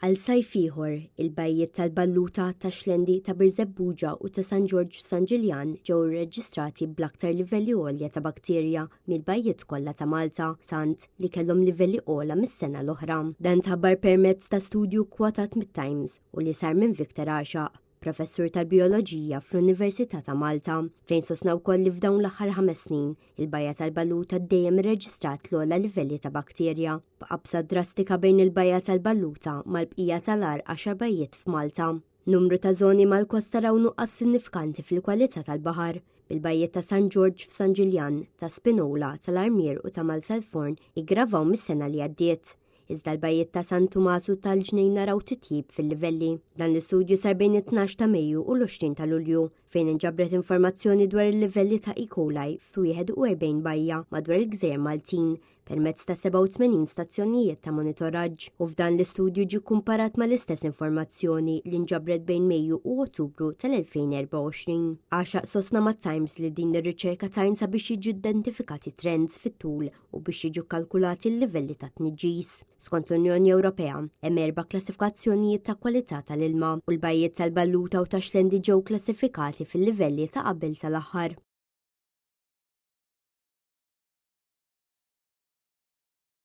Għal sajf ieħor, il-bajjiet tal-Balluta, tax-Xlendi, ta' Birżebbuġa u ta' San Ġorġ San Ġiljan ġew irreġistrati bl-aktar livelli għolja ta' bakterja mill-bajjiet kollha ta' Malta, tant li kellhom livelli ogħla mis-sena l-oħra. Dan tħabbar permezz ta' studju kkwotat mit-Times u li sar minn Victor Għaxaq, professur tal-bijoloġija fl-Università ta' Malta, fejn sostna wkoll li f'dawn l-aħħar ħames snin, il-Bajja tal-Balluta dejjem irreġistrat l-ogħla livelli ta' bakterja, b'qabża drastika bejn il-Bajja tal-Balluta mal-bqija tal-agħar għaxar bajjiet f'Malta. Numru ta' żoni mal-kosta raw nuqqas sinifikanti fil-kwalità tal-baħar, bil-bajjiet ta' San Ġorġ f'San Ġiljan, ta' Spinola, tal-Armier u ta' Marsalforn iggravaw mis-sena li għaddiet. Iżda l-bajjiet ta' San Tumas u tal-Ġnejna raw titjib fil-livelli. Dan l-istudju sar bejn it-12 ta' Mejju u l-20 ta' Lulju, fejn inġabret informazzjoni dwar il-livelli ta' E. coli f'41 bajja madwar il-gżejjer Maltin permezz ta' 87 stazzjonijiet ta' monitoraġġ u f'dan l-istudju ġie kkumparat mal-istess informazzjoni li nġabret bejn Mejju u Ottubru tal-2024. Għaxaq sostna mat-Times li din ir-riċerka tgħin sabiex jiġu identifikati trends fit-tul u biex jiġu kkalkulati l-livelli ta' tniġġis. Skont l-Unjoni Ewropea, hemm erba' klassifikazzjonijiet ta' kwalità tal-ilma u l-bajjiet tal-Balluta u tax-Xlendi ġew klassifikati fil-livelli ta' qabel tal-aħħar.